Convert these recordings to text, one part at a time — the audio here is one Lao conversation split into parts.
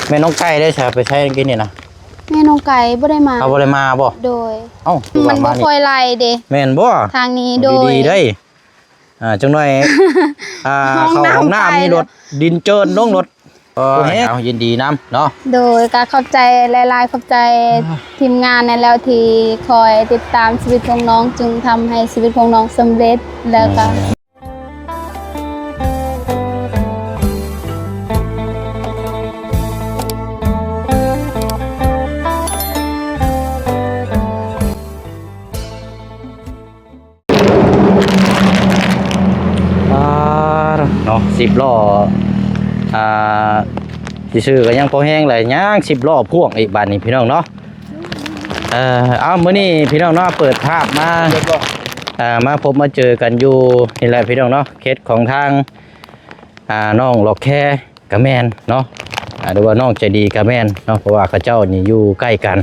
ແມ່ນ້ອງໄກ່ໄດ້ສະ ໄປໃສກິນນີ້ນະ? ແມ່ນ້ອງໄກ່ບໍ່ໄດ້ມາ. ເຂົາບໍ່ໄດ້ມາບໍ່? ໂດຍ. ເອົ້າ ມັນບໍ່ຄ່ອຍໄຫຼເດ້. ແມ່ນບໍ່? ທາງນີ້ ໂດຍ ດີໆເດ້. ອ່າ ຈັກໜ່ອຍ ອ່າ ເຂົ້າຫ້ອງນ້ຳ ມີລົດ ດິນເຈີນລົງລົດ. ເອີ ເອົາ ຍິນດີນຳເນາະ. ໂດຍ ກໍຂອບໃຈຫຼາຍໆ ຂອບໃຈທີມງານນັ້ນແລ້ວທີ່ຄອຍຕິດຕາມຊີວິດຂອງນ້ອງ ຈຶ່ງທຳໃຫ້ຊີວິດຂອງນ້ອງສຳເລັດ ແລ້ວກໍ ອ່າ ເນາະ ສິບລໍ້ ອ່າ ຊິຊື້ກໍຍັງພໍແຮງແຫຼະ ຍັງສິບລໍ້ພ່ວງອີກບາດນີ້ພີ່ນ້ອງເນາະ. ເອີ ເອົາ ມື້ນີ້ພີ່ນ້ອງເນາະ ເປີດພາບມາ ເອີ ມາພົບມາເຈີກັນຢູ່ນີ້ແຫຼະພີ່ນ້ອງເນາະ ເຂດຂອງທາງ ອ່າ ນ້ອງລັອກແຄ ກະແມ່ນເນາະ ອ່າ ຫຼືວ່ານ້ອງໃຈດີກະແມ່ນເນາະ ເພາະວ່າເຂົາເຈົ້ານີ້ຢູ່ໃກ້ກັນ.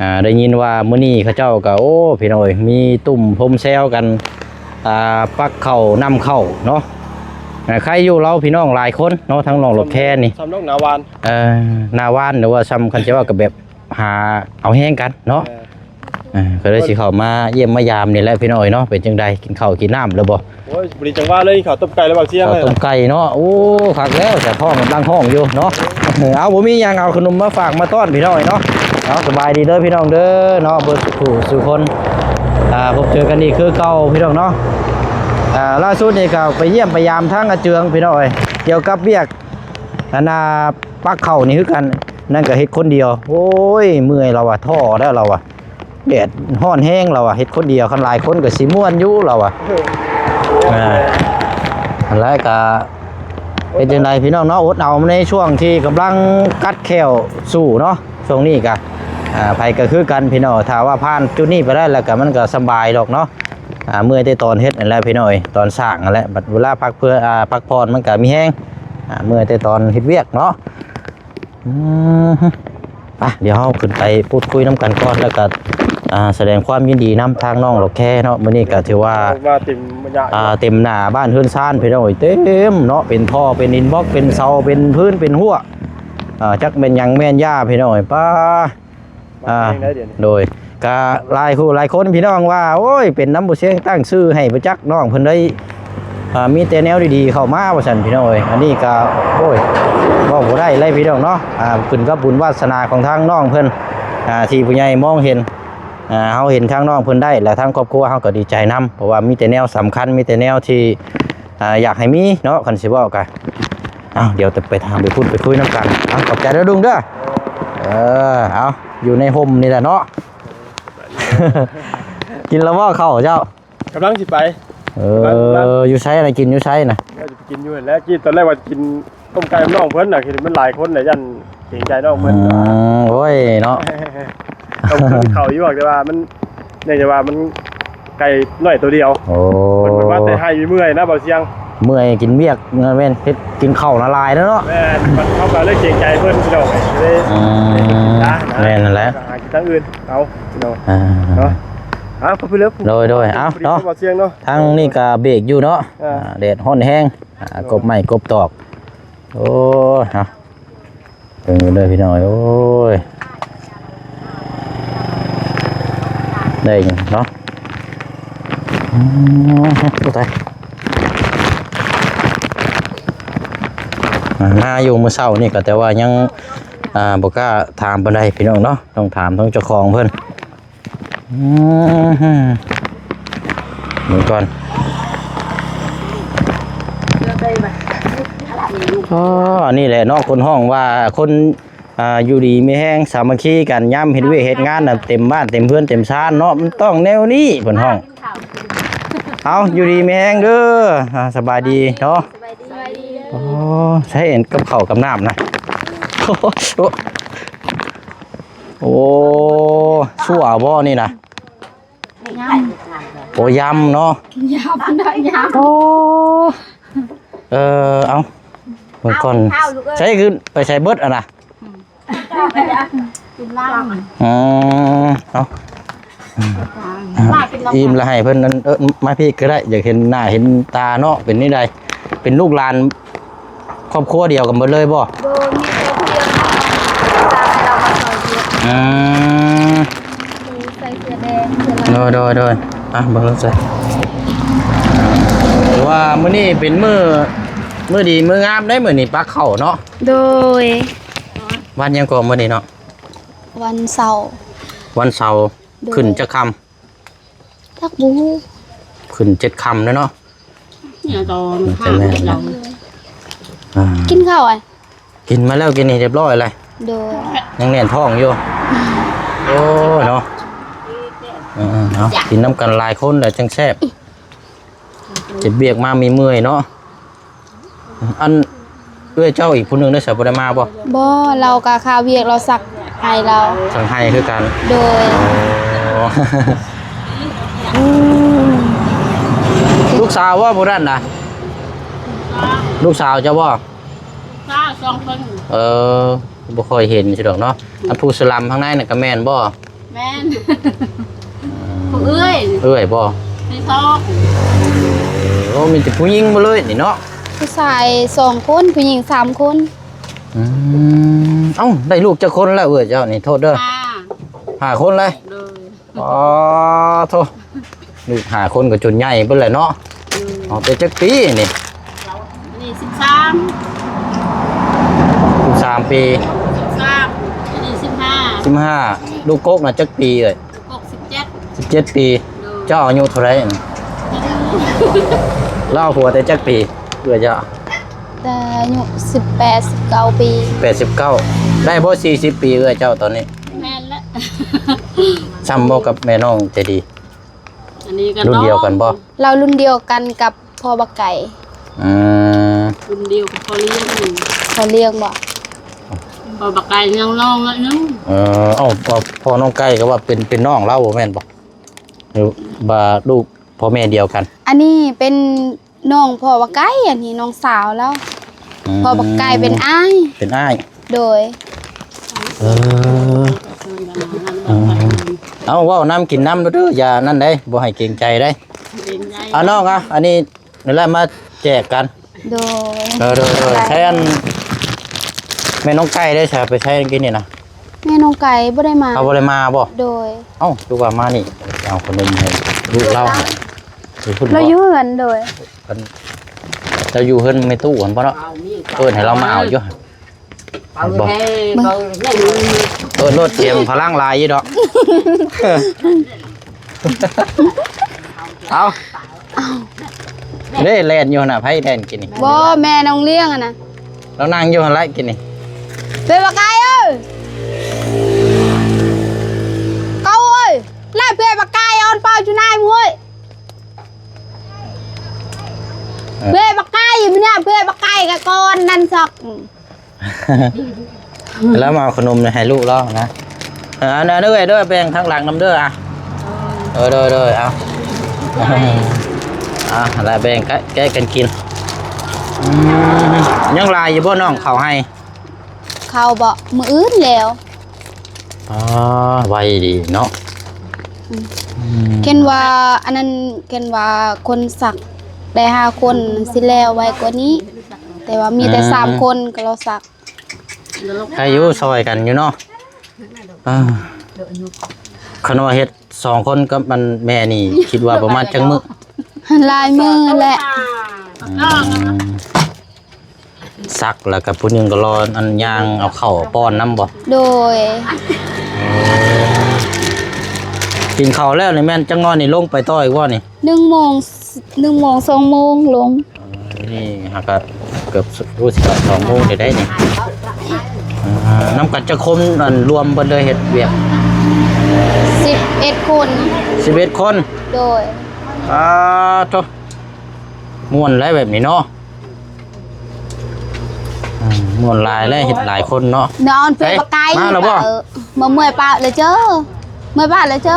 ອ່າ ໄດ້ຍິນວ່າມື້ນີ້ເຂົາເຈົ້າກະ ໂອ້ ພີ່ນ້ອງເອີຍ ມີຕຸ້ມໂຮມແຊວກັນ ອ່າ ປັກເຂົ້ານຳເຂົ້າເນາະ. ອ່າ ໃຄຢູ່ລາວພີ່ນ້ອງຫຼາຍຄົນເນາະ ທັງນ້ອງລັອກແຄນີ້ ສ່ຳນ້ອງນາວານ ເອີ ນາວານ ຫຼືວ່າສ່ຳ ຄັນຊິເວົ້າກະແບບ ຫາເອົາແຮງກັນເນາະ. ເອີ ເອີ ກໍເລີຍຊິເຂົ້າມາຢ້ຽມມາຢາມນີ້ແຫຼະພີ່ນ້ອງເອີຍເນາະ. ເປັນຈັ່ງໃດ ກິນເຂົ້າກິນນ້ຳແລ້ວບໍ່? ໂອ້ຍ ພໍດີຈັ່ງວ່າເລີຍ ກິນເຂົ້າຕົ້ມໄກ່ແລ້ວ ບ່າວຊຽງ. ເຂົ້າຕົ້ມໄກ່ເນາະ. ໂອ້ ຄັກແລ້ວ ສະທ້ອງກຳລັງຮ້ອງຢູ່ເນາະ. ເອີ ເອົາ ບໍ່ມີຫຍັງ ເອົາຂະໜົມມາຝາກມາຕ້ອນພີ່ນ້ອງເອີຍເນາະ. ເອົາ ສະບາຍດີເດີພີ່ນ້ອງເດີເນາະ ເບິດສູ່ຜູ້ສູ່ຄົນ. ອ່າ ພົບເຈີກັນອີກຄືເກົ່າພີ່ນ້ອງເນາະ. ອ່າ ລ່າສຸດນີ້ກໍໄປຢ້ຽມໄປຢາມທາງອາເຈືອງພີ່ນ້ອງເອີຍ ກ່ຽວກັບວຽກ ອັນນ່າ ປັກເຂົ້ານີ້ຄືກັນ ນັ້ນກໍເຮັດຄົນດຽວ. ໂອ້ຍ ເມື່ອຍລາວວ່າ ທໍ້ແລ້ວລາວວ່າ ແດດຮ້ອນແຮງລາວວ່າ ເຮັດຄົນດຽວ ຄັນຫຼາຍຄົນກໍຊິມ່ວນຢູ່ລາວວ່າ. ເອີ ອ່າ ຫັ້ນແຫຼະ ກະເປັນຈັ່ງໃດພີ່ນ້ອງເນາະ ອົດເອົາໃນຊ່ວງທີ່ກຳລັງກັດແຂ້ວສູ້ເນາະ. ຊ່ວງນີ້ກະ ອ່າ ໃຜກໍຄືກັນພີ່ນ້ອງ ຖ້າວ່າຜ່ານຈຸດນີ້ໄປໄດ້ແລ້ວກະ ມັນກໍສະບາຍດອກເນາະ. ອ່າ ເມື່ອຍແຕ່ຕອນເຮັດນັ້ນແຫຼະພີ່ນ້ອງເອີຍ ຕອນສ້າງນັ້ນແຫຼະ ບັດເວລາພັກເພື່ອ ອ່າ ພັກຜ່ອນມັນກໍມີແຮງ. ອ່າ ເມື່ອຍແຕ່ຕອນເຮັດວຽກເນາະ. ອືມ ໄປ ດຽວເຮົາຂຶ້ນໄປພູດຄຸຍນຳກັນກ່ອນ ແລ້ວກໍ ອ່າ ສະແດງຄວາມຍິນດີນຳທາງນ້ອງລັອກແຄເນາະ. ມື້ນີ້ກໍຖືວ່າ ມາເຕັມ ອ່າ ເຕັມໜ້າບ້ານເຮືອນຊານພີ່ນ້ອງເອີຍ ເຕັມເນາະ ເປັນທໍ່ ເປັນອິນບັອກ ເປັນເສົາ ເປັນພື້ນ ເປັນຮົ້ວ ອ່າ ຈັກແມ່ນຫຍັງແມ່ນຫຍ້າພີ່ນ້ອງເອີຍ ປ້າ. ມາ ອ່າ ເອງໄດ້ດຽວນີ້ ໂດຍ ກະຫຼາຍຜູ້ຫຼາຍຄົນພີ່ນ້ອງວ່າ ໂອ້ຍ ເປັນນຳບໍ່ຊຽງຕັ້ງຊື່ໃຫ້ບໍ່ຈັກ ນ້ອງເພິ່ນໄດ້ ອ່າ ມີແຕ່ແນວດີໆເຂົ້າມາວ່າຊັ້ນພີ່ນ້ອງເອີຍ. ອັນນີ້ກະ ໂອ້ຍ ເວົ້າບໍ່ໄດ້ເລີຍພີ່ນ້ອງເນາະ. ອ່າ ຂຶ້ນກັບບຸນວາດສະໜາຂອງທາງນ້ອງເພິ່ນ ອ່າ ທີ່ຜູ້ໃຫຍ່ມອງເຫັນ ອ່າ ເຮົາເຫັນທາງນ້ອງເພິ່ນໄດ້ ແລະ ທາງຄອບຄົວເຮົາກໍດີໃຈນຳ ເພາະວ່າມີແຕ່ແນວສຳຄັນ ມີແຕ່ແນວທີ່ ອ່າ ຢາກໃຫ້ມີເນາະ ຄັນຊິເວົ້າກະ. ເອົາ ດຽວໄປຖາມໄປພຸດໄປຄຸຍນຳກັນ. ເອົາ ຂອບໃຈເດີລຸງເດີ. ເອີ ເອົາ ຢູ່ໃນຮົ່ມນີ້ແຫຼະເນາະ. ກິນແລ້ວບໍ່ເຂົ້າເຈົ້າ? ກຳລັງຊິໄປ. ເອີ ກຳລັງ ກຳລັງ ຢູ່ໃສນະ? ກິນຢູ່ໃສນະ? ວ່າຈະໄປກິນຢູ່ຫັ້ນແຫຼະ. ກິນ ຕອນແລກວ່າຈະກິນ ຕົ້ມໄກ່ນຳນ້ອງເພິ່ນນະ ຄືມັນຫຼາຍຄົນແຫຼະ ຢ້ານເກງໃຈນ້ອງເພິ່ນ. ອືມ ໂອ້ຍເນາະ ຕ້ອງເຂົ້າຢູ່ ແຕ່ວ່າມັນ ເນື່ອງຈາກວ່າມັນໄກ່ນ້ອຍໂຕດຽວ. ໂອ້ ເພິ່ນວ່າແຕ່ໃຫ້ເມື່ອຍນະ ບ່າວຊຽງ ເມື່ອຍກິນວຽກ ແມ່ນເຮັດກິນເຂົ້ານະຫຼາຍແລ້ວເນາະ. ແມ່ນ ມັນ ເຮົາກໍເລີຍເກງໃຈເພິ່ນພີ່ນ້ອງ ເລີຍ ອືມ ເລີຍບໍ່ກິນນະ. ແມ່ນນັ້ນແຫຼະ ຫາກິນທາງອື່ນເອົາພີ່ນ້ອງ ອ່າ ເນາະ. ເອົາ ຂອບຄຸນເລີຍ ໂດຍໆ ເອົາເນາະ ບ່າວຊຽງເນາະ. ທາງນີ້ກໍເບຣກຢູ່ເນາະ ອ່າ ອ່າ ແດດຮ້ອນແຮງ. ອ່າ ກົບໄມ້ກົບຕອກ. ໂອ້ຍ ເອົາ ເບິ່ງເດີພີ່ນ້ອງເອີຍ ໂອ້ຍ ໄດ້ຫຍັງເນາະ. ອືມ ຕາຍ ອ່າ ມາຢູ່ມື້ເຊົ້ານີ້ກໍ ແຕ່ວ່າຍັງ ອ່າ ບໍ່ກ້າຖາມປານໃດພີ່ນ້ອງເນາະ ຕ້ອງຖາມທາງເຈົ້າຂອງເພິ່ນ. ອືມ ເບິ່ງກ່ອນ. ອໍ ອັນນີ້ແຫຼະເນາະ ຄົນຮ້ອງວ່າຄົນ ອ່າ ຢູ່ດີມີແຮງ ສາມັກຄີກັນ ຍາມເຮັດວຽກເຮັດງານນະ ເຕັມບ້ານເຕັມເຮືອນເຕັມຊານເນາະ ມັນຕ້ອງແນວນີ້ ເພິ່ນຮ້ອງ. ເອົາ ຢູ່ດີມີແຮງເດີ ອ່າ ສະບາຍດີເນາະ. ສະບາຍດີ ສະບາຍດີ. ອໍ ໃຊ້ອັນກັບເຂົ້າກັບນ້ຳນະ. ໂອ້ ໂອ້ ຊົ່ວບໍ່ນີ້ນະ? ຍຳ ໂອ້ ຍຳເນາະ ຍຳເນາະ ຍຳ. ໂອ້ ເອີ ເອົາ ເບິ່ງກ່ອນ ເອົາ ເອົາລູກເອີຍ ໃຊ້ຄືໄປໃສ່ເບິດຫັ້ນນະ? ອືມ ກິນລຳ ອືມ ເອົາ ມາກິນນຳ ອີ່ມລະໃຫ້ເພິ່ນ ເອີ ມາພີ້ກໍໄດ້ ຢາກເຫັນໜ້າເຫັນຕາເນາະ. ເປັນແນວໃດ ເປັນລູກຫຼານ ຄອບຄົວດຽວກັນເບິດເລີຍບໍ່? ບໍ່ ມີແຕ່ຜູ້ດຽວ ອືມ ມີໃສ່ເສື້ອແດງ ເສື້ອລາຍ ໂດຍ ໂດຍ ໂດຍ ອ່ະ ເບິ່ງເບິ່ງໃສ່ ຖືວ່າມື້ນີ້ເປັນມື້ ມື້ດີມື້ງາມເດ້ ມື້ນີ້ປັກເຂົ້າເນາະ ໂດຍ ວັນຫຍັງກໍມື້ນີ້ເນາະ ວັນເສົາ ວັນເສົາ ໂດຍ ຂຶ້ນຈັກຄ່ຳ? ຈັກບໍ່ຮູ້ ຂຶ້ນເຈັດຄ່ຳແລ້ວເນາະ ນີ້ຕອນ ແມ່ນ ຫ້າ ແມ່ນ ຫົກ ແລ້ວ ອ່າ ກິນເຂົ້າ ອ່ະ ກິນມາແລ້ວ ກິນນີ້ຮຽບຮ້ອຍແລ້ວ ໂດຍ ຍັງແໜ້ນທ້ອງຢູ່ ໂອ້ຍເນາະ ເອີໆ ເອົາ ກິນນຳກັນຫຼາຍຄົນແລ້ວຈັ່ງແຊບ ເຮັດວຽກມາມີເມື່ອຍເນາະ ອັນ ເອື້ອຍເຈົ້າອີກຜູ້ໜຶ່ງໄດ້ສະ ບໍ່ໄດ້ມາບໍ່? ບໍ່ ລາວກໍຄາວຽກ ລາວສັກໄຮ່ລາວ ສັກໄຮ່ຄືກັນ ໂດຍ ໂອ້ ລູກສາວບໍ່ຜູ້ນັ້ນນະ? ລູກສາວເຈົ້າບໍ່? ສາວສອງຄົນ ເອີ ບໍ່ຄ່ອຍເຫັນຊິດອກເນາະ ອັນຜູ້ສະລຳທາງໃນນັ້ນກໍແມ່ນບໍ່? ແມ່ນ ຜູ້ເອື້ອຍ ເອື້ອຍບໍ່? ໃນທ້ອງ ໂອ້ ມີແຕ່ຜູ້ຍິງໝົດເລີຍນີ້ເນາະ ຜູ້ຊາຍສອງຄົນ ຜູ້ຍິງສາມຄົນ ອືມ ເອົ້າ ໄດ້ລູກຈັກຄົນແລ້ວເອື້ອຍເຈົ້ານີ້? ໂທດເດີ ຫ້າ ຫ້າຄົນເລີຍ ໂດຍ ອໍ ໂທ້ ລູກຫ້າຄົນກໍຈົນໃຫຍ່ເບິດແລ້ວເນາະ ອືມ ອໍ ເປັນຈັກປີນີ້? ອັນນີ້ສິບສາມ ສິບສາມປີ ສິບສາມ ອັນນີ້ສິບຫ້າ ສິບຫ້າ ລູກກົກນະຈັກປີເອີຍ? ລູກກົກສິບເຈັດ ສິບເຈັດປີ ໂດຍ ເຈົ້າອາຍຸເທົ່າໃດ? ລາວເອົາຜົວແຕ່ຈັກປີເອື້ອຍເຈົ້າ? ແຕ່ອາຍຸສິບແປດ ສິບເກົ້າປີ ແປດ ສິບເກົ້າ ໄດ້ບໍ່ ສີ່ສິບປີເອື້ອຍເຈົ້າຕອນນີ້? ແມ່ນແຫຼະ ຊ່ຳບໍ່ກັບແມ່ນ້ອງໃຈດີ? ອັນນີ້ກໍລຸ້ນດຽວກັນບໍ່? ລາວລຸ້ນດຽວກັນກັບພໍ່ບັກໄກ່ ອືມ ລຸ້ນດຽວກັບພໍ່ລ້ຽງ ພໍ່ລ້ຽງບໍ່? ພໍ່ບັກໄກ່ຍັງນ້ອງໜ້ອຍໜຶ່ງ ເອີ ເອົາ ເອົາ ພໍ່ນ້ອງໄກ່ກໍວ່າເປັນ ເປັນນ້ອງລາວບໍ່ແມ່ນບໍ່? ຫຼືວ່າລູກພໍ່ແມ່ດຽວກັນ? ອັນນີ້ເປັນ ນ້ອງພໍ່ວ່າໄກ ອັນນີ້ນ້ອງສາວລາວ ອືມ ພໍ່ບັກໄກ່ເປັນອ້າຍ ເປັນອ້າຍ ໂດຍ ເອີ ເອີ ເອົາ ເວົ້ານຳກິນນຳເດີ ຢ່ານັ້ນເດ້ ບໍ່ໃຫ້ເກງໃຈເດ້ ເກງໃຈ ອ່າ ນ້ອງ ອ່າ ອັນນີ້ ນີ້ແຫຼະ ມາແຈກກັນ ໂດຍ ເອີ ໂດຍ ໂດຍ ແທນແມ່ນ້ອງໄກ່ໄດ້ຊະ ໄປໃສກິນນີ້ນະ? ແມ່ນ້ອງໄກ່ບໍ່ໄດ້ມາ ເຂົາບໍ່ໄດ້ມາບໍ່? ໂດຍ ເອົ້າ ຄືວ່າມານີ້ ເອົາຂະໜົມໃຫ້ລູກລາວ ຢູ່ພຸ້ນ ລາວຢູ່ເຮືອນ ໂດຍ ເພິ່ນ ເຈົ້າຢູ່ເຮືອນແມ່ຕູ້ຫັ້ນບໍ່ເນາະ? ເອີ້ນໃຫ້ລາວມາເອົາຢູ່ ບໍ່ ເອີ້ນໂລດ ສຽງພະລັງຫຼາຍຢູ່ດອກ ເອົາ ເດ້ ແລ່ນຢູ່ຫັ້ນນະ ໃຜແລ່ນກິນນີ້? ບໍ່ ແມ່ນ້ອງລ້ຽງຫັ້ນນະ ລາວນັ່ງຢູ່ຫັ້ນແຫຼະກິນນີ້ ເວບາກາຍເອີຍ ເກົາເອີຍ ລາຍເວບາກາຍອອນເປົາຈຸນາຍເຮີ້ຍ. ເອີ ເພື່ອບັກໄກ່ ມື້ນີ້ເພື່ອບັກໄກ່ກະກ່ອນນັ້ນຊອກ ແລ້ວມາເອົາຂະໜົມໃຫ້ລູກລາວນະ ເອີ ອັນ ອັນເອື້ອຍເດີ ແບ່ງທາງຫຼັງນຳເດີ ອ່ະ ເອີ ໂດຍ ໂດຍ ເອົາ ອ່ະ ແລ້ວແບ່ງແກະ ແກະກັນກິນ ອືມ ຍັງຫຼາຍຢູ່ບໍ່ນ້ອງ ເຂົ້າໄຮ່? ເຂົ້າບໍ່ ມື້ອື່ນແລ້ວ ອໍ ໄວດີເນາະ ອືມ ອືມ ເຫັນວ່າອັນນັ້ນ ເຫັນວ່າຄົນສັກໄດ້ຫ້າຄົນ ຊິແລ້ວໄວກວ່ານີ້ ແຕ່ວ່າມີແຕ່ ອືມ ສາມຄົນກໍລາວສັກ ໃຄຢູ່ ຊ່ອຍກັນຢູ່ເນາະ ອ່າ ຄັນວ່າເຮັດສອງຄົນກັບອັນແມ່ນີ້ ຄິດວ່າປະມານຈັກມື້? ຫຼາຍມື້ແຫຼະ ອືມ ສັກແລ້ວກໍຜູ້ໜຶ່ງກໍລໍອັນຍ່າງເອົາເຂົ້າປ້ອນນຳບໍ່? ໂດຍ ກິນເຂົ້າແລ້ວນີ້ແມ່ນຈັກໜ້ອຍນີ້ລົງໄປຕໍ່ອີກບໍ່ນີ້? ໜຶ່ງໂມງ ໜຶ່ງໂມງ ສອງໂມງລົງ ນີ້ຫາກະເກືອບຮູ້ສຶກວ່າສອງໂມງໄດ້ໄດ໋ນີ້ ອ່າ ນຳກັນຈັກຄົນ ອັນລວມເບິດເລີຍເຮັດວຽກ? ສິບເອັດຄົນ ສິບເອັດຄົນ ໂດຍ ອ່າ ໂທ້ ມ່ວນແຫຼະແບບນີ້ເນາະ ອືມ ມ່ວນຫຼາຍແຫຼະ ເຮັດຫຼາຍຄົນເນາະ ນອນເພື່ອປະກາຍ ມາແລ້ວບໍ່? ເອີ ມາເມື່ອຍປະເລີຍເຈີ ເມື່ອຍປະເລີຍເຈີ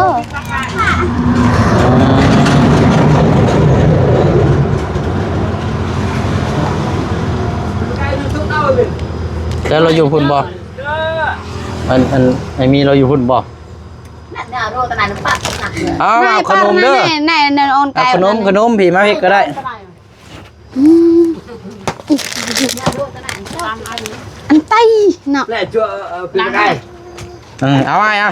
ແລ້ວລາວຢູ່ພຸ້ນບໍ່? ອັນ ອັນ ໄອ້ມີລາວຢູ່ພຸ້ນບໍ່? ເອົາ ເອົາຂະໜົມເດີ ນາຍ ນາຍ ອອນໄກ ເອົາຂະໜົມ ຂະໜົມ ພີ້ມາພີ້ກໍໄດ້ ອືມ ອັນໄຕເນາະ ແລະ ເອີ ເປັນໄດ້ ອືມ ເອົາອ້າຍ ເອົາ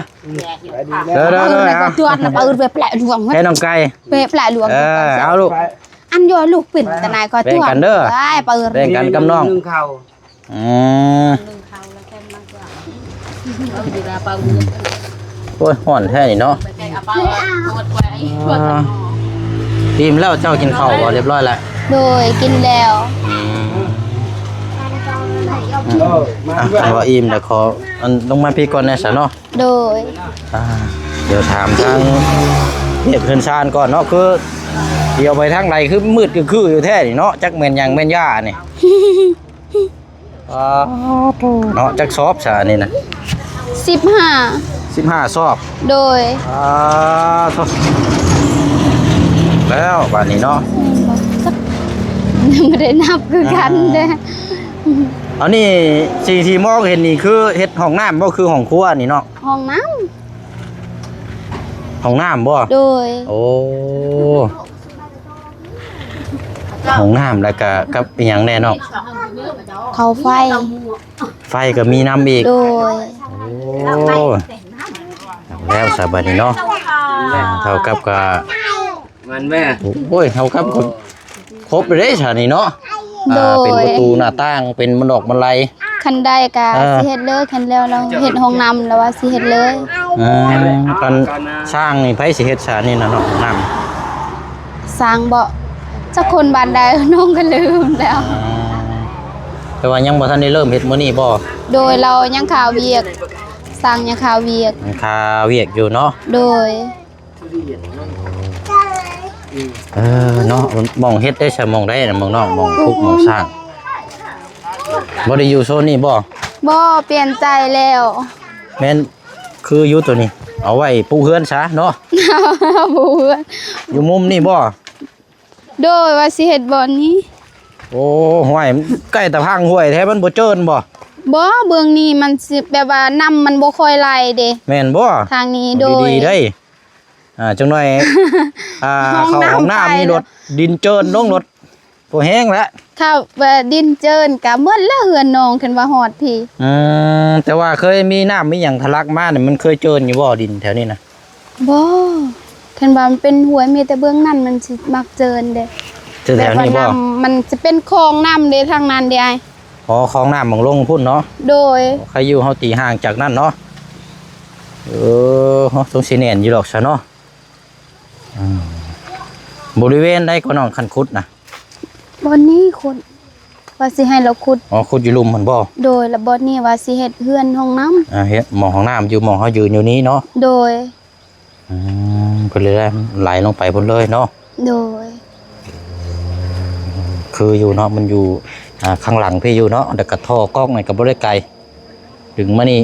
ເດີໆໆ ເອົາ ປາອື່ນໄປແປະຫຼວງ ແປະນ້ອງໄກ່ ແປະຫຼວງ ເອີ ເອົາລູກ ອັນຢູ່ລູກປິ່ນຕານາຍກໍ ແບ່ງກັນເດີ ໄປປາອື່ນ ແບ່ງກັນກັບນ້ອງ ໜຶ່ງເຂົ້າ ອືມ ໂອ້ຍ ຮ້ອນແທ້ນີ້ເນາະ ອີ່ມແລ້ວ ເຈົ້າກິນເຂົ້າບໍ່ ຮຽບຮ້ອຍແລ້ວ? ໂດຍ ກິນແລ້ວ ອືມ ເອີ ມາ ອ່ະ ຄັນວ່າອີ່ມແລ້ວ ຂໍ ອັນ ລົງມາພີ້ກ່ອນແດ່ຊະເນາະ ໂດຍ ອ່າ ດຽວຖາມທາງວຽກເຮືອນຊານກ່ອນເນາະ ຄື ດຽວໄປທາງໃດ ຄືມືດຄືໆຢູ່ແທ້ນີ້ເນາະ ຈັກແມ່ນຫຍັງແມ່ນຫຍ້ານີ້ ອ່າ ເນາະ ຈັກສອບຊະອັນນີ້ນະ? ສິບຫ້າ ສິບຫ້າສອບ ໂດຍ ອ່າ ໂທ້ ແລ້ວບາດນີ້ເນາະ ຍັງບໍ່ໄດ້ນັບຄືກັນເດ້ ອ່າ ອັນນີ້ສິ່ງທີ່ມອງເຫັນນີ້ຄືເຮັດຫ້ອງນ້ຳບໍ່ ຄືຫ້ອງຄົວນີ້ເນາະ? ຫ້ອງນ້ຳ ຫ້ອງນ້ຳບໍ່? ໂດຍ ໂອ້ ຫ້ອງນ້ຳ ແລ້ວກະກັບອີ່ຫຍັງແດ່ນ້ອງ? ເຂົ້າໄຟ ໄຟກໍມີນຳອີກ ໂດຍ ໂອ້ ແລ້ວຊະບາດນີ້ເນາະ ເທົ່າກັບກະ ມັນແມ່ ໂອ້ຍ ເທົ່າກັບກະຄົບເລີຍເດ້ຊະນີ້ເນາະ ໂດຍ ອ່າ ເປັນປະຕູໜ້າຕ່າງ ເປັນບັນດອກບັນໄລ ຄັນໄດ້ກະ ເອີ ຊິເຮັດເລີຍ ຄັນແລ້ວ ລາວເຮັດຫ້ອງນ້ຳ ລາວວ່າຊິເຮັດເລີຍ ອືມ ຄັນສ້າງນີ້ໃຜຊິເຮັດຊະນີ້ນະເນາະ ນ້ຳ ສ້າງບໍ່ ຈັກຄົນບ້ານໃດ ນ້ອງກໍລືມແລ້ວ ອືມ ແຕ່ວ່າຍັງບໍ່ທັນໄດ້ເລີ່ມເຮັດມື້ນີ້ບໍ່? ໂດຍ ລາວຍັງຄາວຽກ ສ້າງຍັງຄາວຽກ ຍັງຄາວຽກຢູ່ເນາະ ໂດຍ ເອີ ເນາະ ໝ່ອງເຮັດໄດ້ຊະ ໝ່ອງໃດນະ ໝ່ອງນອກ ໝ່ອງປຸກ ໝ່ອງສ້າງ ບໍ່ໄດ້ຢູ່ໂຊນນີ້ບໍ່? ບໍ່ ປ່ຽນໃຈແລ້ວ ແມ່ນ ຄືຢູ່ໂຕນີ້ ເອົາໄວ້ປຸກເຮືອນຊະເນາະ ປຸກເຮືອນ ຢູ່ມຸມນີ້ບໍ່? ໂດຍ ວ່າຊິເຮັດບ່ອນນີ້ ໂອ້ ຫ້ວຍ ໃກ້ຕາພັງຫ້ວຍແທ້ ມັນບໍ່ເຈີນບໍ່? ບໍ່ ເບື້ອງນີ້ມັນຊິແບບວ່ານ້ຳມັນບໍ່ຄ່ອຍໄຫຼເດ້ ແມ່ນບໍ່? ທາງນີ້ ເອົາ ໂດຍ ດີໆເດ້ ອ່າ ຈັກໜ້ອຍ ອ່າ ເຂົ້າຫ້ອງນ້ຳນີ້ລົດດິນເຈີນລົງລົດ ບໍ່ແຮງແລ້ວ ຖ້າວ່າດິນເຈີນກະໝົດແລ້ວເຮືອນນ້ອງ ຄັນວ່າຮອດພີ້ ອືມ ແຕ່ວ່າເຄີຍມີນ້ຳມີຫຍັງທະລັກມານີ້ ມັນເຄີຍເຈີນຢູ່ບໍ່ ດິນແຖວນີ້ນະ? ບໍ່ ຄັນວ່າມັນເປັນຫ້ວຍ ມີແຕ່ເບື້ອງນັ້ນມັນຊິມັກເຈີນເດ້ ແຖວນີ້ບໍ່? ແບບວ່ານ້ຳມັນຊິເປັນຄອງນ້ຳເດ້ ທາງນັ້ນເດ້ອ້າຍ ອໍ ຄອງນ້ຳມັນລົງພຸ້ນເນາະ ໂດຍ ໃຄຢູ່ເຮົາຕີຫ່າງຈາກນັ້ນເນາະ ເອີ ເຮົາຕ້ອງຊິແໜ້ນຢູ່ດອກຊະເນາະ ອືມ ບໍລິເວນໃດກໍນ້ອງ ຄັນຂຸດນະ? ບ່ອນນີ້ຂຸດ ວ່າຊິໃຫ້ລາວຂຸດ ອໍ ຂຸດຢູ່ລຸ່ມຫັ້ນບໍ່? ໂດຍ ລະບ່ອນນີ້ວ່າຊິເຮັດເຮືອນຫ້ອງນ້ຳ ອ່າ ເຮັດໝ່ອງຫ້ອງນ້ຳຢູ່ ໝ່ອງເຮົາຢືນຢູ່ນີ້ເນາະ ໂດຍ ອືມ ເພິ່ນເລີຍໄຫຼລົງໄປພຸ້ນເລີຍເນາະ ໂດຍ ຄືຢູ່ເນາະ ມັນຢູ່ ອ່າ ຂ້າງຫຼັງພີ້ຢູ່ເນາະ ແລ້ວກະທໍ່ກອກນີ້ກະບໍ່ໄດ້ໄກ ດຶງມານີ້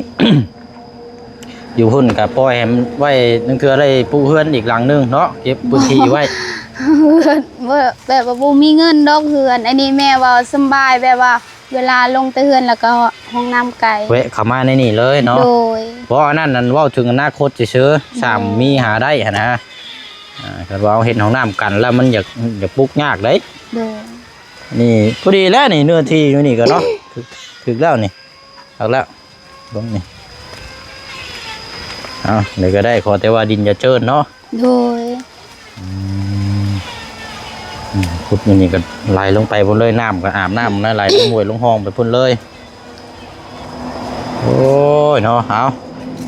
ຢູ່ພຸ້ນກະປ່ອຍໃຫ້ມັນໄວ້ ລາງເທື່ອໄດ້ປູເຮືອນອີກຫຼັງໜຶ່ງເນາະ ເກັບພື້ນທີ່ໄວ້ ເຮືອນ ບໍ່ ແບບວ່າບໍ່ມີເງິນດອກເຮືອນ ອັນນີ້ແມ່ເວົ້າສຳບາຍ ແບບວ່າເວລາລົງແຕ່ເຮືອນແລ້ວກໍຫ້ອງນ້ຳໄກ ແວະເຂົ້າມາໃນນີ້ເລີຍເນາະ ໂດຍ ບໍ່ ອັນນັ້ນ ອັນເວົ້າເຖິງອະນາຄົດຊື່ໆ ໂດຍ ສາມມີຫາໄດ້ຫັ້ນນະ ອ່າ ຄັນວ່າເຮົາເຮັດຫ້ອງນ້ຳກັນແລ້ວມັນຢາກ ຢາກປຸກຍາກເດ້ ໂດຍ ນີ້ພໍດີແລ້ວນີ້ ເນື້ອທີ່ຢູ່ນີ້ກໍເນາະ ຖືກ ຖືກແລ້ວນີ້ ຄັກແລ້ວ ເບິ່ງນີ້ ເອົາ ນີ້ກໍໄດ້ ຂໍແຕ່ວ່າດິນຢ່າເຈີນເນາະ ໂດຍ ອືມ ອືມ ຂຸດຢູ່ນີ້ກໍໄຫຼລົງໄປພຸ້ນເລີຍ ນ້ຳກໍອາບນ້ຳນະ ໄຫຼລົງຫ້ວຍລົງຮ່ອງໄປພຸ້ນເລີຍ ໂອ້ຍເນາະ ເອົາ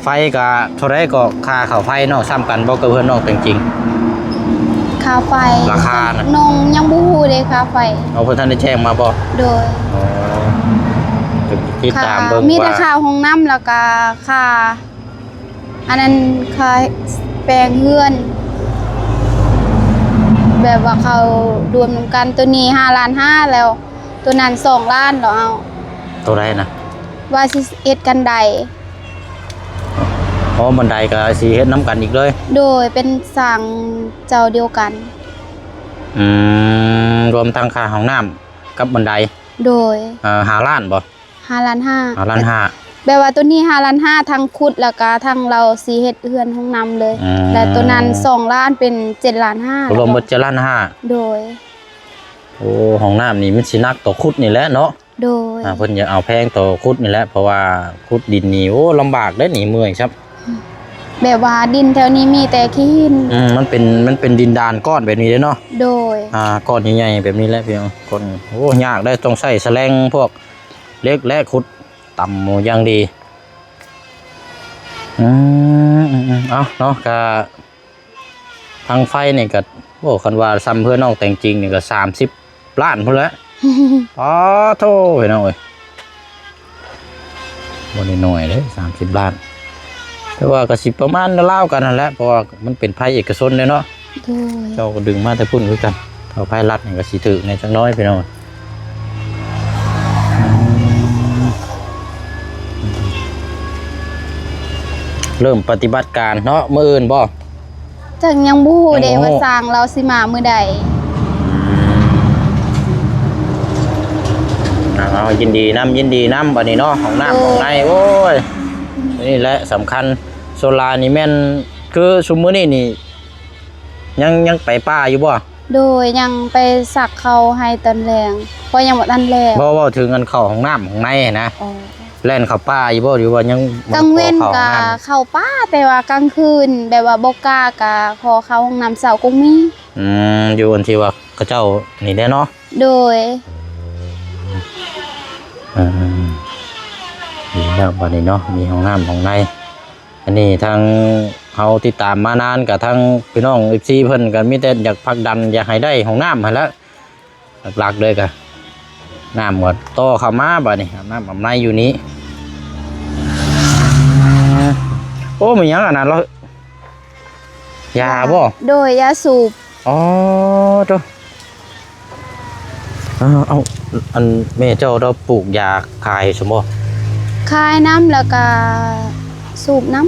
ໄຟກະເທົ່າໃດກໍຄ່າເຂົ້າໄຟນ້ອງ ສ່ຳກັນບໍ່ກັບເຮືອນນ້ອງແຕ່ງຈິງ? ຄ່າໄຟ ລາຄານະ ນ້ອງຍັງບໍ່ຮູ້ເດ້ຄ່າໄຟ ເອົາ ເພິ່ນທັນໄດ້ແຈ້ງມາບໍ່? ໂດຍ ອໍ ຕິດຕາມເບິ່ງ ມີແຕ່ຄ່າຫ້ອງນ້ຳ ແລ້ວກະຄ່າ ອັນນັ້ນຄ່າແປງເຮືອນ ແບບວ່າເຂົາລວມນຳກັນ ໂຕນີ້ຫ້າລ້ານຫ້າ ແລ້ວໂຕນັ້ນສອງລ້ານ ແລ້ວເອົາ ໂຕໃດນະ? ວ່າຊິເຮັດຄັນໄດ ອໍ ບັນໄດກໍຊິເຮັດນຳກັນອີກເລີຍ ໂດຍ ເປັນຊ່າງເຈົ້າດຽວກັນ ອືມ ລວມທັງຄ່າຫ້ອງນ້ຳກັບບັນໄດ ໂດຍ ເອີ ຫ້າລ້ານບໍ່? ຫ້າລ້ານຫ້າ ຫ້າລ້ານຫ້າ ແບບວ່າໂຕນີ້ຫ້າລ້ານຫ້າ ທັງຂຸດ ແລ້ວກະທັງລາວຊິເຮັດເຮືອນຫ້ອງນ້ຳເລີຍ ອືມ ແລ້ວໂຕນັ້ນສອງລ້ານ ເປັນເຈັດລ້ານຫ້າ ລວມເບິດເຈັດລ້ານຫ້າ ໂດຍ ໂອ້ ຫ້ອງນ້ຳນີ້ມັນຊິໜັກຕໍ່ຂຸດນີ້ແຫຼະເນາະ ໂດຍ ອ່າ ເພິ່ນຢາກເອົາແພງຕໍ່ຂຸດນີ້ແຫຼະ ເພາະວ່າຂຸດດິນນີ້ ໂອ້ ລຳບາກເດ້ນີ້ ເມື່ອຍຊ້ຳ. ແບບວ່າດິນແຖວນີ້ມີແຕ່ຂີ້ຫີນ. ອືມ ມັນເປັນ ມັນເປັນດິນດານກ້ອນແບບນີ້ເດ້ເນາະ. ໂດຍ ອ່າ ກ້ອນໃຫຍ່ໆແບບນີ້ແຫຼະພີ່ນ້ອງ ກ້ອນ. ໂອ້ ຍາກເດ້ ຕ້ອງໃຊ້ສະແລງ ພວກເຫຼັກ ແລະ ຂຸດຕ່ຳຢ່າງດີ. ອືມ ເອົາເນາະ ກະ ທາງໄຟນີ້ກໍ ໂອ້ ຄັນວ່າຊ່ຳເຮືອນນ້ອງແຕງຈິງນີ້ກໍສາມສິບລ້ານພຸ້ນແຫຼະ. ອໍ ໂທ້ ພີ່ນ້ອງເອີຍ ບໍ່ໄດ້ໜ້ອຍເດ້ ສາມສິບລ້ານ. ແຕ່ວ່າກໍຊິປະມານລາວໆກັນຫັ້ນແຫຼະ ເພາະວ່າມັນເປັນໄຟເອກະຊົນເດ້ເນາະ. ໂດຍ ເຈົ້າກໍດຶງມາແຕ່ພຸ້ນຄືກັນ. ເອົາໄຟລັດນີ້ກໍຊິຖືກແດ່ຈັກໜ້ອຍ ພີ່ນ້ອງ. ເລີ່ມປະຕິບັດການເນາະ ມື້ອື່ນບໍ່? ຈັກຍັງບໍ່ຮູ້ເດ້ ຍັງບໍ່ຮູ້ ວ່າຊ່າງລາວຊິມາມື້ໃດ. ອືມ ເອົາ ຍິນດີນຳ ຍິນດີນຳ ບັດນີ້ເນາະ ຫ້ອງນ້ຳ ໂດຍ ຫ້ອງໃນ ໂອ້ຍ ນີ້ແຫຼະສຳຄັນ. ສ່ວນຫຼາຍນີ້ແມ່ນ ຄືຊຸມມື້ນີ້ນີ້ ຍັງ ຍັງໄປປ່າຢູ່ບໍ່? ໂດຍ ຍັງໄປສັກເຂົ້າໃຫ້ຕອນແລງ ເພາະຍັງບໍ່ທັນແລ້ວ. ບໍ່ ເວົ້າເຖິງອັນເຂົ້າຫ້ອງນ້ຳຫ້ອງໃນນະ. ອໍ ແລ່ນເຂົ້າປ່າຢູ່ບໍ່ ຫຼືວ່າຍັງ? ກາງເວັນກໍເຂົ້າປ່າ ແຕ່ວ່າກາງຄືນແບບວ່າບໍ່ກ້າ ກໍຂໍເຂົ້າຫ້ອງນ້ຳເຊົ້າກໍມີ. ອືມ ຢູ່ອັນທີ່ວ່າເຂົາເຈົ້ານີ້ແຫຼະເນາະ. ໂດຍ ອືມ ດີແລ້ວບັດນີ້ເນາະ ມີຫ້ອງນ້ຳຫ້ອງໃນ. ອັນນີ້ທາງເຮົາຕິດຕາມມານານ ກະທາງພີ່ນ້ອງເອັຟຊີເພິ່ນກະມີແຕ່ຢາກຜັກດັນ ຢາກໃຫ້ໄດ້ຫ້ອງນ້ຳຫັ້ນແຫຼະ. ຫຼັກໆເລີຍກະນ້ຳກໍຕໍ່ເຂົ້າມາ ບາດນີ້ອາບນ້ຳອາບໃນຢູ່ນີ້. ໂອ້ ແມ່ນຫຍັງອັນນັ້ນເນາະ? ຢາບໍ່? ໂດຍ ຢາສູບ. ອໍ ໂທ້ ເອົາ ອັນແມ່ເຈົ້າລາວປູກຢາຂາຍຊັ້ນບໍ່? ຂາຍນຳ ແລ້ວກະສູບນຳ.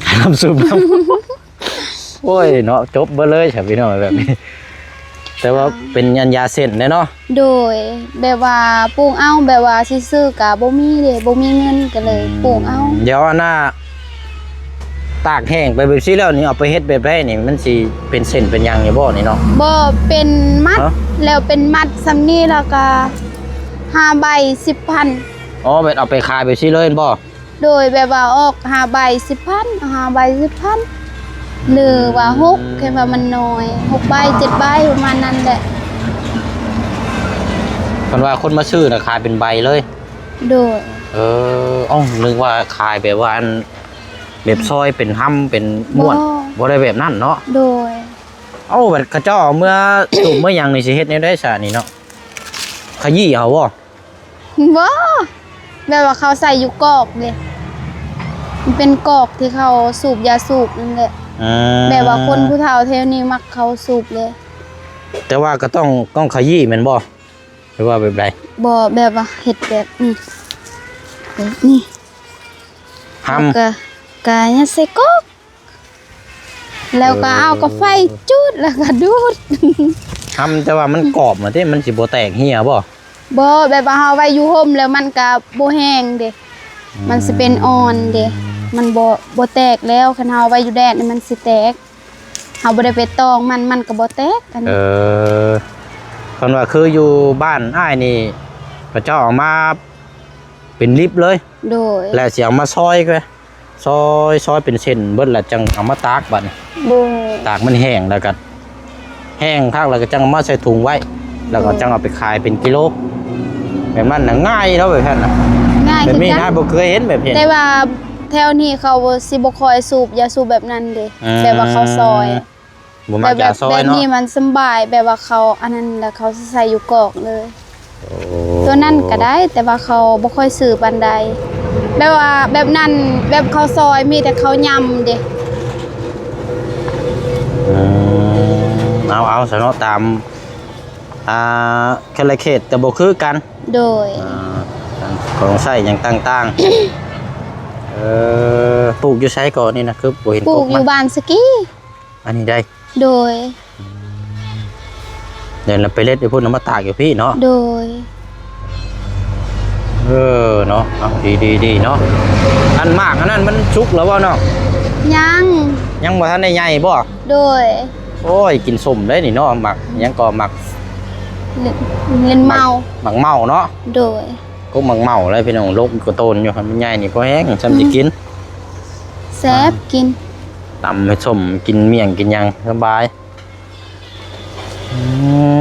ຂາຍນຳສູບນຳ. ໂອ້ຍເນາະ ຈົບເບິດເລີຍຊະພີ່ນ້ອງ ແບບນີ້. ແຕ່ວ່າເປັນອັນຢາເສັ້ນເດ້ເນາະ. ໂດຍ ແບບວ່າປູກເອົາ ແບບວ່າຊິຊື້ກະບໍ່ມີເດ້ ບໍ່ມີເງິນ ກໍເລີຍ ອືມ ປູກເອົາ. ດຽວອັນນ່າ ຕາກແຫ້ງໄປແບບຊີ້ແລ້ວນີ້ ເອົາໄປເຮັດແບບໃດນີ້ ມັນຊິເປັນເສັ້ນເປັນຫຍັງຢູ່ບໍ່ນີ້ເນາະ? ບໍ່ ເປັນມັດ. ຮະ? ແລ້ວເປັນມັດສ່ຳນີ້ ແລ້ວກໍຫ້າໃບສິບພັນ. ອໍ ແບບເອົາໄປຂາຍແບບຊີ້ເລີຍແມ່ນບໍ່? ໂດຍ ແບບວ່າອອກຫ້າໃບສິບພັນ ເອົາຫ້າໃບສິບພັນ ຫຼືວ່າຫົກ ອືມ ແຄ່ວ່າມັນໜ້ອຍ ຫົກໃບເຈັດໃບ ປະມານນັ້ນແຫຼະ. ເພິ່ນວ່າຄົນມາຊື້ນະຂາຍເປັນໃບເລີຍ. ໂດຍ ເອີ ເອົ້າ ນຶກວ່າຂາຍແບບວ່າອັນ ແບບຊອຍເປັນຫ້ຳເປັນມ້ວນ. ບໍ່ ບໍ່ໄດ້ແບບນັ້ນເນາະ. ໂດຍ ເອົ້າ ບັດເຂົາເຈົ້າເອົາເມືອ ສູບເມືອຫຍັງນີ້ ຊິເຮັດແນວໃດຊະນີ້ເນາະ? ຂະຢີ້ເອົາບໍ່? ບໍ່ ແບບວ່າເຂົາໃສ່ຢູ່ກອກເດ້ ມັນເປັນກອກທີ່ເຂົາສູບຢາສູບນັ້ນແຫຼະ. ອືມ ແບບວ່າຄົນຜູ້ເຖົ້າແຖວນີ້ມັກເຂົາສູບເດ້. ແຕ່ວ່າກໍຕ້ອງ ຕ້ອງຂະຢີ້ແມ່ນບໍ່ ຫຼືວ່າແບບໃດ? ບໍ່ ແບບວ່າເຮັດແບບນີ້ ແບບນີ້ ຫ້ຳ ແລ້ວກໍ ກະຍັດໃສ່ກອກ ແລ້ວກໍເອົາ ເອີ ກາໄຟຈູດ ແລ້ວກໍດູດ. ຫ້ຳ ແຕ່ວ່າມັນກອບມາຕິ ມັນຊິບໍ່ແຕກເຮ່ຍບໍ່? ບໍ່ ແບບວ່າເຮົາໄວ້ຢູ່ຮົ່ມແລ້ວມັນກໍບໍ່ແຫ້ງເດ້ ອືມ ມັນຊິເປັນອ່ອນເດ້ ມັນບໍ່ ບໍ່ແຕກແລ້ວ. ຄັນເຮົາໄວ້ຢູ່ແດດນີ້ມັນຊິແຕກ ເຮົາບໍ່ໄດ້ໄປຕອງມັນ ມັນກໍບໍ່ແຕກ. ອັນ ເອີ ຄັນວ່າຄືຢູ່ບ້ານອ້າຍນີ້ ເຂົາເຈົ້າເອົາມາເປັນລິບເລີຍ. ໂດຍ ແລ້ວຊິເອົາມາຊອຍ ຊອຍ ຊອຍເປັນເສັ້ນເບິດ ແລ້ວຈັ່ງເອົາມາຕາກບາດນີ້. ໂດຍ ຕາກມັນແຫ້ງ ແລ້ວກໍແຫ້ງຄັກ ແລ້ວກໍຈັ່ງເອົາມາໃສ່ຖົງໄວ້ ແລ້ວກໍ ໂດຍ ຈັ່ງເອົາໄປຂາຍເປັນກິໂລ ແບບນັ້ນນະ. ງ່າຍເນາະ ແບບນັ້ນນະ ງ່າຍ ແບບນີ້ ຄືກັນ ນະ ບໍ່ເຄີຍເຫັນແບບເຫັນ. ແຕ່ວ່າແຖວນີ້ເຂົາຊິບໍ່ຄ່ອຍສູບຢາສູບແບບນັ້ນເດ້ ອືມ ແບບວ່າເຂົາຊອຍ ບໍ່ມັກຢາຊອຍເນາະ. ແບບ ແບບນີ້ມັນສຳບາຍ ແບບວ່າເຂົາອັນນັ້ນ ແລ້ວເຂົາຊິໃສ່ຢູ່ກອກເລີຍ. ໂອ້ ຕົວນັ້ນກໍໄດ້ ແຕ່ວ່າເຂົາບໍ່ຄ່ອຍຊື້ປານໃດ ແບບວ່າແບບນັ້ນ ແບບເຂົາຊອຍມີແຕ່ເຂົາຫຍ້ຳເດ້. ອືມ ເອົາ ເອົາຊະເນາະ ຕາມ ອ່າ ແຕ່ລະເຂດກໍບໍ່ຄືກັນ. ໂດຍ ອ່າ ຂອງໃຊ້ຫຍັງຕ່າງໆ. ເອີ ປູກຢູ່ໃສເກາະນີ້ນະ ຄືບໍ່ເຫັນ ປູກຢູ່ ກົກມັນ ບ້ານສະກີ. ອັນນີ້ໄດ໋. ໂດຍ ອືມ ແລ້ວໄປເລັດຢູ່ພຸ້ນ ເອົາມາຕາກຢູ່ພີ້ເນາະ. ໂດຍ ເອີເນາະ ເອົາ ດີໆໆເນາະ. ອັນໝາກອັນນັ້ນມັນສຸກແລ້ວບໍ່ນ້ອງ? ຍັງ ຍັງບໍ່ທັນໄດ້ໃຫຍ່ບໍ່? ໂດຍ ໂອ້ຍ ກິນສົ້ມໄດ໋ນີ້ເນາະ ໝາກຫຍັງກໍໝາກ ຫຼິ້ນ ຫຼິ້ນເມົາ ໝາກເມົາເນາະ. ໂດຍ ກົກໝາກເມົາແຫຼະພີ່ນ້ອງ ລົກກະໂຕນຢູ່ ຄັນມັນໃຫຍ່ນີ້ພໍແຮງ ຊ່ຳຊິກິນ ແຊບ ອ່າ ກິນ ຕຳໃຫ້ສົ້ມ ກິນໝ້ຽງກິນຫຍັງສະບາຍ. ອື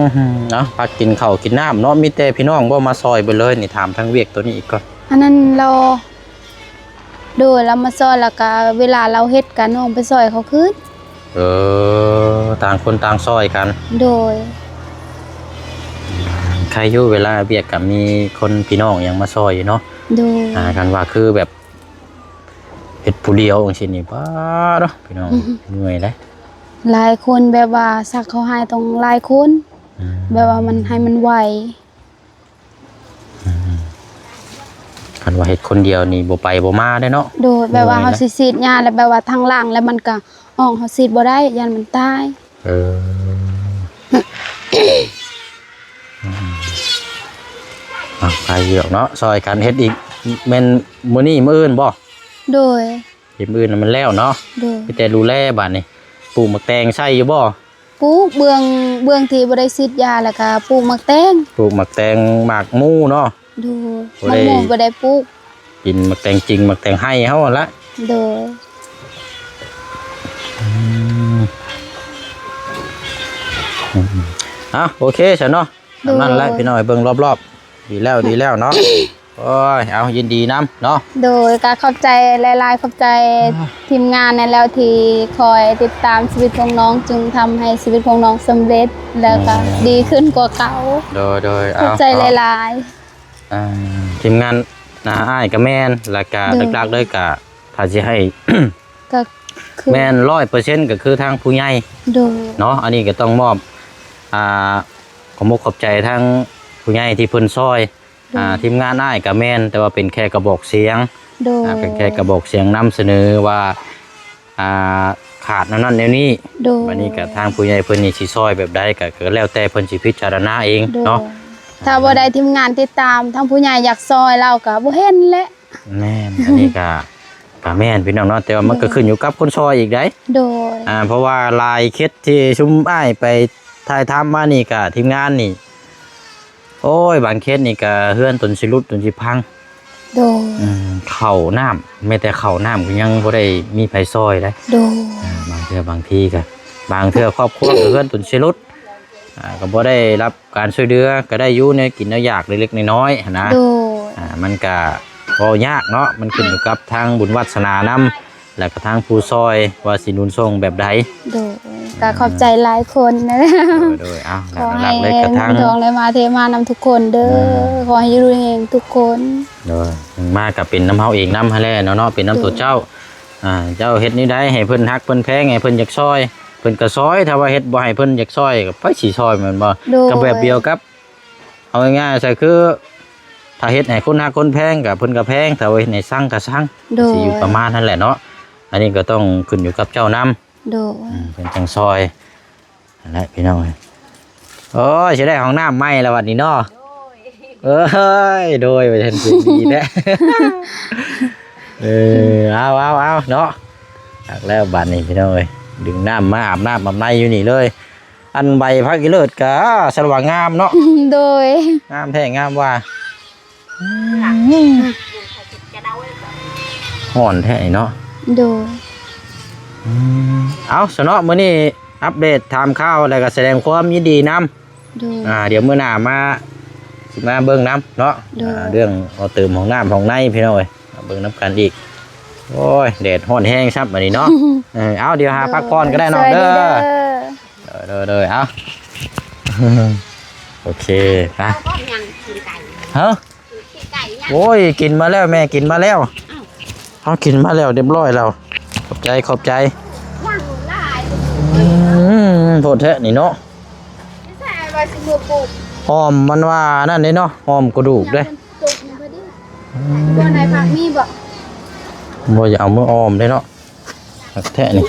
ມ ເອົາ ພັກກິນເຂົ້າກິນນ້ຳເນາະ. ມີແຕ່ພີ່ນ້ອງບໍ່ມາຊ່ອຍເບິດເລີຍນີ້? ຖາມທາງວຽກໂຕນີ້ອີກກ່ອນ. ອັນນັ້ນລາວ ໂດຍ ລາວມາຊ່ອຍ ແລ້ວກະເວລາລາວເຮັດກະນ້ອງໄປຊ່ອຍເຂົາຄືນ. ເອີ ຕ່າງຄົນຕ່າງຊ່ອຍກັນ. ໂດຍ ໃຄຢູ່ ເວລາວຽກກະມີຄົນພີ່ນ້ອງຫຍັງມາຊ່ອຍຢູ່ເນາະ. ໂດຍ ອ່າ ຄັນວ່າຄືແບບເຮັດຜູ້ດຽວຈັ່ງຊີ້ນີ້ ປ້າດເນາະ ພີ່ນ້ອງ ອືມ ເມື່ອຍເດ້. ຫຼາຍຄົນ ແບບວ່າຊັກເຂົ້າໃຫ້ຕ້ອງຫຼາຍຄົນ ອືມ ແບບວ່າມັນ ໃຫ້ມັນໄວ. ອືມ ຄັນວ່າເຮັດຄົນດຽວນີ້ບໍ່ໄປບໍ່ມາເດ້ເນາະ. ໂດຍ ແບບວ່າເຮົາຊິສີດຢາແລ້ວ ແບບວ່າທາງຫຼັງແລ້ວມັນກະອອກ ເຮົາສີດບໍ່ໄດ້ ຢ້ານມັນຕາຍ. ເອີ ອືມ ເອົາ ໄປຢູ່ດອກເນາະ ຊ່ອຍກັນເຮັດອີກ. ແມ່ນມື້ນີ້ມື້ອື່ນບໍ່? ໂດຍ ເຮັດມື້ອື່ນໃຫ້ມັນແລ້ວເນາະ. ໂດຍ ມີແຕ່ດູແລບາດນີ້. ປູກໝາກແຕງໃສ່ຢູ່ບໍ່? ປູກ ເບື້ອງ ເບື້ອງທີ່ບໍ່ໄດ້ສີດຢາ ແລ້ວກະປູກໝາກແຕງ ປູກໝາກແຕງ ໝາກໝູເນາະ. ໂດຍ ບໍ່ໄດ້ ໝາກໝູບໍ່ໄດ້ປູກ ກິນໝາກແຕງຈິງ ໝາກແຕງໄຮ່ເຮົາຫັ້ນລະ. ໂດຍ ອືມ ອືມ ອ່ະ ໂອເຄຊະເນາະ. ໂດຍ ຕາມນັ້ນແຫຼະພີ່ນ້ອງ ເບິ່ງລອບໆ ດີແລ້ວ ດີແລ້ວເນາະ. ໂອ້ຍ ເອົາ ຍິນດີນຳເນາະ. ໂດຍ ກະຂອບໃຈຫຼາຍໆ ຂອບໃຈ ອ່າ ທີມງານນັ້ນແຫຼະທີ່ຄອຍຕິດຕາມຊີວິດຂອງນ້ອງ ຈຶ່ງທຳໃຫ້ຊີວິດຂອງນ້ອງສຳເລັດ ແລ້ວກະ ອືມ ດີຂຶ້ນກວ່າເກົ່າ. ໂດຍ ໂດຍ ຂອບໃຈ ເອົາ ຫຼາຍໆ ອ່າ ທີມງານ ອ່າ ອ້າຍກະແມ່ນ ແລ້ວກະ ໂດຍ ຫຼັກໆເລີຍກະ ຖ້າຊິໃຫ້ ກະຄື ແມ່ນ ຮ້ອຍເປີເຊັນ ກະຄືທາງຜູ້ໃຫຍ່ ໂດຍ ເນາະ. ອັນນີ້ກະຕ້ອງມອບ ອ່າ ຂອບມົກຂອບໃຈທາງຜູ້ໃຫຍ່ທີ່ເພິ່ນຊ່ອຍ ໂດຍ ອ່າ ທີມງານອ້າຍກະແມ່ນ ແຕ່ວ່າເປັນແຄ່ກະບອກສຽງ ໂດຍ ອ່າ ເປັນແຄ່ກະບອກສຽງນຳສະເໜີວ່າ ອ່າ ຂາດແນວນັ້ນແນວນີ້. ໂດຍ ບາດນີ້ກະທາງຜູ້ໃຫຍ່ເພິ່ນນີ້ຊິຊ່ອຍແບບໃດ ກະ ກະແລ້ວແຕ່ເພິ່ນຊິພິຈາລະນາເອງ ໂດຍ ເນາະ. ຖ້າບໍ່ໄດ້ທີມງານຕິດຕາມ ທາງຜູ້ໃຫຍ່ຢາກຊ່ອຍລາວກະບໍ່ເຫັນແຫຼະ. ແມ່ນ ອັນນີ້ກະ ກະແມ່ນພີ່ນ້ອງເນາະ ແຕ່ວ່າມັນກະ ໂດຍ ຂຶ້ນຢູ່ກັບຄົນຊ່ອຍອີກໃດ໋. ໂດຍ ອ່າ ເພາະວ່າຫຼາຍເຂດທີ່ຊຸມອ້າຍໄປຖ່າຍທຳມານີ້ກະ ທີມງານນີ້ ໂອ້ຍ ບາງເຂດນີ້ກະເຮືອນຈົນຊິຫຼຸດຈົນຊິພັງ. ໂດຍ ອືມ ເຂົ້ານ້ຳ ແມ້ແຕ່ເຂົ້ານ້ຳກະຍັງບໍ່ໄດ້ມີໃຜຊ່ອຍເດ້. ໂດຍ ອ່າ ບາງເທື່ອບາງທີກະ ບາງເທື່ອຄອບຄົວກະເຮືອນຈົນຊິຫຼຸດ ອ່າ ກະບໍ່ໄດ້ຮັບການຊ່ວຍເຫຼືອ ກະໄດ້ຢູ່ແນວກິນແນວຢາກເລັກໆນ້ອຍໆຫັ້ນນະ. ໂດຍ ອ່າ ມັນກະເວົ້າຍາກເນາະ ມັນຂຶ້ນຢູ່ກັບທາງບຸນວາສະໜານຳ ແລ້ວກະທາງຜູ້ຊ່ອຍວ່າຊິໜູນສົ່ງແບບໃດ. ໂດຍ ກະຂອບໃຈຫຼາຍຄົນນະ. ໂດຍ ໂດຍ ເອົາ ຫຼັກໆເລີຍກະທາງ ເງິນທອງໄຫຼມາເທມານຳທຸກຄົນເດີ. ອ່າ ຂໍໃຫ້ຢູ່ດີມີແຮງທຸກຄົນ. ໂດຍ ມາກະເປັນນຳເຮົາເອງນຳຫັ້ນແຫຼະເນາະ ເນາະ ເປັນນຳໂຕເຈົ້າ. ອ່າ ເຈົ້າເຮັດແນວໃດໃຫ້ເພິ່ນຮັກເພິ່ນແພງ ໃຫ້ເພິ່ນຢາກຊ່ອຍ ເພິ່ນກະຊ່ອຍ. ຖ້າວ່າເຮັດບໍ່ໃຫ້ເພິ່ນຢາກຊ່ອຍ ກະໃຜຊິຊ່ອຍແມ່ນບໍ່? ໂດຍ ກະແບບດຽວກັບ ເອົາງ່າຍໆຊະ ຄືຖ້າເຮັດໃຫ້ຄົນຮັກຄົນແພງກະເພິ່ນກະແພງ ຖ້າວ່າເຮັດໃຫ້ຊັງກະຊັງ. ໂດຍ ຊິຢູ່ປະມານນັ້ນແຫຼະເນາະ. ອັນນີ້ກະຕ້ອງຂຶ້ນຢູ່ກັບເຈົ້ານຳ. ໂດຍ ອືມ ເພິ່ນຈັ່ງຊ່ອຍ. ຫັ້ນແຫຼະພີ່ນ້ອງເອີຍ. ໂອ້ຍ ຊິໄດ້ຫ້ອງນ້ຳໃໝ່ແລ້ວບັດນີ້ເນາະ. ໂດຍ ເອີຍ ໂດຍ ວ່າຊັ້ນ ຄືດີແທ້. ເອີ ເອົາ ເອົາ ເອົາເນາະ. ຄັກແລ້ວບັດນີ້ພີ່ນ້ອງເອີຍ ດຶງນ້ຳມາອາບນ້ຳອາບໃນຢູ່ນີ້ເລີຍ. ອັນໃບຜັກອີເລີດກະສະຫຼວ່າງງາມເນາະ. ໂດຍ ງາມແທ້ງາມວ່າ. ອືມ ຮ້ອນແທ້ເນາະ. ໂດຍ ອືມ ເອົາຊະເນາະ ມື້ນີ້ອັບເດດຖາມຂ່າວ ແລ້ວກະສະແດງຄວາມຍິນດີນຳ. ໂດຍ ອ່າ ດຽວມື້ໜ້າມາ ຊິມາເບິ່ງນຳເນາະ. ໂດຍ ອ່າ ເລື່ອງເອົາເຕີມຫ້ອງນ້ຳຫ້ອງໃນພີ່ນ້ອງເອີຍ ມາເບິ່ງນຳກັນອີກ. ໂອ້ຍ ແດດຮ້ອນແຮງຊ້ຳບັດນີ້ເນາະ. ເອີ ເອົາ ດຽວຫາພັກຜ່ອນກະໄດ້ນ້ອງເດີ. ໂດຍ ໂດຍ ເອົາ ໂອເຄ ໄປ. ເອົາຫຍັງ ຕີນໄກ່ ຮະ? ຕີນໄກ່ຫຍັງ? ໂອ້ຍ ກິນມາແລ້ວ ແມ່ກິນມາແລ້ວ. ເອົາ ເຮົາກິນມາແລ້ວຮຽບຮ້ອຍແລ້ວ. ຂອບໃຈ ຂອບໃຈ. ຫຍັງຫຼາຍ ອືມ ໂພດແທ້ນີ້ເນາະ. ໃສ່ວ່າຊິເມືອປູກ ອ້ອມມັນວ່ານັ້ນເດ້ເນາະ ອ້ອມກະດູກເດ້. ອືມ ບໍ່ໄດ້ຜັກມີບໍ່? ບໍ່ ຢ່າເອົາມືອ້ອມເດ້ເນາະ. ຄັກແທ້ນີ້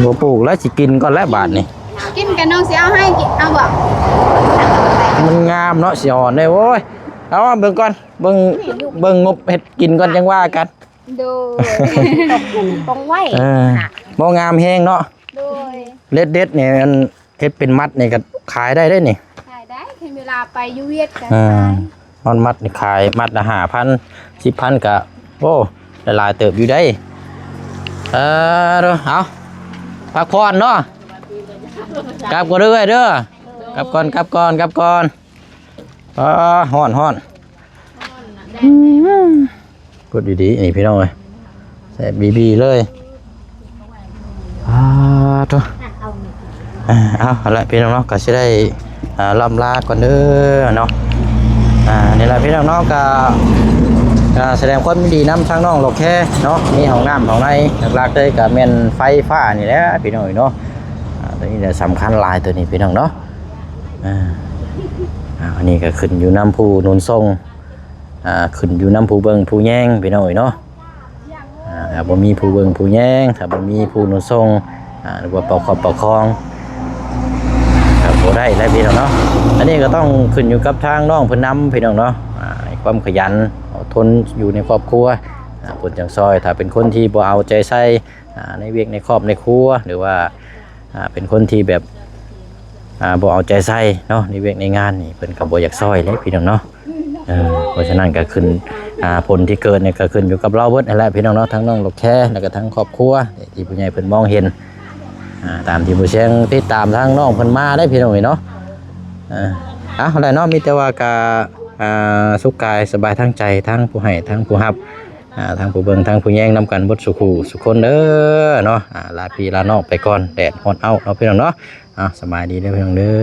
ບໍ່ປູກແລ້ວ ຊິກິນກ່ອນແລ້ວບາດນີ້. ກິນກະນ້ອງຊິເອົາໃຫ້ກິນ ເອົາບໍ່? ມັນງາມເນາະ ຊິອ່ອນເດ້. ໂອ້ຍ ເອົາເບິ່ງກ່ອນ ເບິ່ງ ເບິ່ງງົບເຮັດກິນກ່ອນຈັ່ງວ່າກັນ. ໂດຍ ຕົກ ຕົກໄວ້ ເອີ ບໍ່ງາມແຮງເນາະ. ໂດຍ ເດັດໆນີ້ ອັນ ຮັດເປັນມັດນີ້ກໍຂາຍໄດ້ເດ້ນີ້ ຂາຍໄດ້ ຄັນເວລາໄປຢູ່ຫວຽດກໍ ອ່າ ຂາຍ ມັດ ມັດນີ້ຂາຍມັດລະຫ້າພັນ ສິບພັນ ກໍ ໂອ້ ຫຼາຍໆເຕີບຢູ່ເດ້. ເອີ ເອົາ ພັກຜ່ອນເນາະ ກັບກ່ອນເດີ້ ເອື້ອຍເດີ້ ກັບກ່ອນ ກັບກ່ອນ ກັບກ່ອນ. ອ້າ ຮ້ອນ ຮ້ອນ ອືມ ກົດດີໆ ນີ້ພີ່ນ້ອງເອີຍ ແຊບບີໆເລີຍ. ອ້າ ໂທ້ ອ່າ ເອົາ ເອົາລະພີ່ນ້ອງເນາະ ກໍຊິໄດ້ ອ່າ ລ່ຳລາກ່ອນເດີ້ເນາະ. ອ່າ ນີ້ລະພີ່ນ້ອງເນາະ ກໍ ກໍສະແດງຄວາມຍິນດີນຳທາງນ້ອງຫຼອກແຄເນາະ ມີຫ້ອງນ້ຳຫ້ອງໃນ ຫຼັກໆເລີຍກໍແມ່ນໄຟຟ້ານີ້ແຫຼະພີ່ນ້ອງເອີຍເນາະ. ອ່າ ຕົວນີ້ແຫຼະສຳຄັນຫຼາຍ ຕົວນີ້ພີ່ນ້ອງເນາະ. ອ່າ ອ່າ ອັນນີ້ກໍຂຶ້ນຢູ່ນຳຜູ້ໜູນສົ່ງ ອ່າ ຂຶ້ນຢູ່ນຳຜູ້ເບິ່ງຜູ້ແຍງພີ່ນ້ອງເອີຍເນາະ. ອ່າ ຖ້າບໍ່ມີຜູ້ເບິ່ງຜູ້ແຍງ ຖ້າບໍ່ມີຜູ້ໜູນສົ່ງ ອ່າ ຫຼືວ່າປະຄອບປະຄອງ ກໍບໍ່ໄດ້ແຫຼະພີ່ນ້ອງເນາະ. ອັນນີ້ກໍຕ້ອງຂຶ້ນຢູ່ກັບທາງນ້ອງເພິ່ນນຳພີ່ນ້ອງເນາະ ອ່າ ໃນຄວາມຂະຫຍັນ ອົດທົນຢູ່ໃນຄອບຄົວ ອ່າ ເພິ່ນຈັ່ງຊ່ອຍ. ຖ້າເປັນຄົນທີ່ບໍ່ເອົາໃຈໃສ່ ອ່າ ໃນວຽກໃນຄອບໃນຄົວ ຫຼືວ່າ ອ່າ ເປັນຄົນທີ່ແບບ ອ່າ ບໍ່ເອົາໃຈໃສ່ເນາະ ໃນວຽກໃນງານນີ້ ເພິ່ນກໍບໍ່ຢາກຊ່ອຍເດ້ພີ່ນ້ອງເນາະ. ເອີ ເພາະສະນັ້ນກໍຂຶ້ນ ອ່າ ຜົນທີ່ເກີດນີ້ກໍຂຶ້ນຢູ່ກັບລາວເບິດຫັ້ນແຫຼະພີ່ນ້ອງເນາະ ທັງນ້ອງຫຼອກແຄ ແລ້ວກໍທັງຄອບຄົວ ທີ່ຜູ້ໃຫຍ່ເພິ່ນມອງເຫັນ ອ່າ ຕາມທີ່ຜູ້ຊຽງຕິດຕາມທາງນ້ອງເພິ່ນມາໄດ້ພີ່ນ້ອງເອີຍເນາະ. ເອີ ເອົາແຫຼະເນາະ ມີແຕ່ວ່າກໍ ອ່າ ສຸກກາຍສະບາຍທາງໃຈ ທັງຜູ້ໃຫ້ທັງຜູ້ຮັບ ອ່າ ທັງຜູ້ເບິ່ງທັງຜູ້ແຍງນຳກັນເບິດສູ່ຄູ່ສູ່ຄົນເດີເນາະ. ອ່າ ລາພີ່ລານ້ອງໄປກ່ອນ ແດດຮ້ອນເອົາເນາະພີ່ນ້ອງເນາະ. ອ່າ ສະບາຍດີເດີພີ່ນ້ອງເດີ.